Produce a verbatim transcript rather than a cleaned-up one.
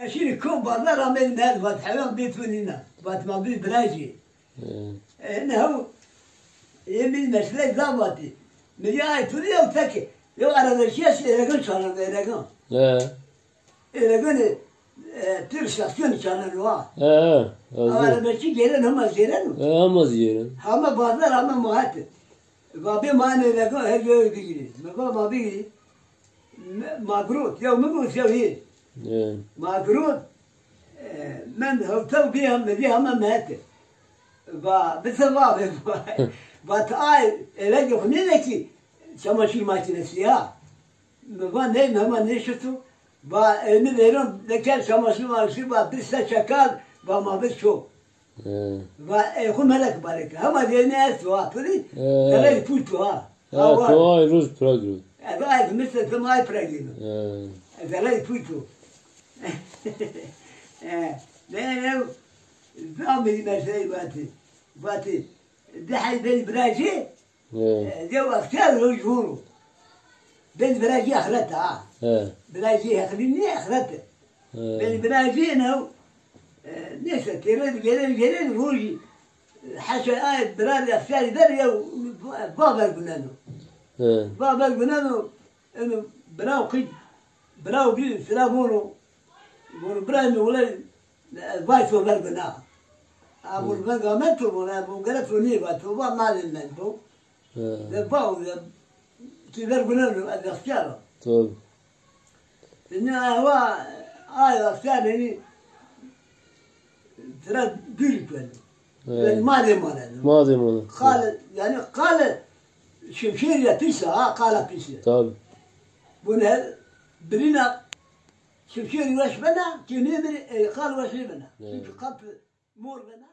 Şîrî kom bazar ameyî, nêz vat hewan bê tu nîna. Vat ma bî birajî. Hı. E, ne hew, e, mi mesele zaf vatî. Mi ya ay tu yew tek, yew arabeşîya şî Eregan çalan, Eregan. Hı. Eregan, e, Türk şahsiyonu çalan wa. Hı, hı. Arabeşî gelen hema zêreno. Hı, hema zêren. Hema bazar, hema muhat. Va bê ma Eregan her yew bigirî. Mi va ma bigirî. Ma girot, yew mi girot, yew hê. E. Ma girot, e, mend hewtew bî hem, bî hema mehete. Va, bise va, va, va ti ay, eve ki xu nêde ki çamaşır makinesi ya. Mi va ney, mi hema nêşito. Va, e, mi vêron, deker çamaşır makinesi, va, bir se çekal, va, ma bir çok. Hı. Va, e, xu melek barek. Hema dêne esto ha, piri. Hı. Zerrey pût o ha. Ha, ha, wa. To ay roz pira girot. Ez ay, misle tim ay pira girot. Hı. Zerrey pût o. E, ne, ne, zamî mesey vatî. Vatî, di hey bey biracî, hı, e, yew extiyar roj vûro. Bey biracî axret ha. Hı. Biracî heqlî nî axret. Hı. Bey biracî ne, e, neyse, têrê de gelen, gelen rojî, e, heşa ay birar extiyarî der yew va verguneno. Hı. Va verguneno, eno biraw qî, biraw bî, sira vono, vono, bira mi wele, e, vay to verguna. A, hı, vono, verga me to, vono, e, vono, gere to nî va, to va nalê me bo. Hı. De ba, de, ti verguneno, ez extiyar o. Tabii. Ina ewa, ay extiyar, yanî, tira dûrî kueno. Hı. Yanî ma de maneno. Ma de maneno. Qale, yanî qale şimşêrî ya pîs a, ha, qala pîs a. Tabii. Bune birîna şimşêrî weş bena, ki nêmirî, e, qal weş nêbena. Hı. Çünkü qap mor bena.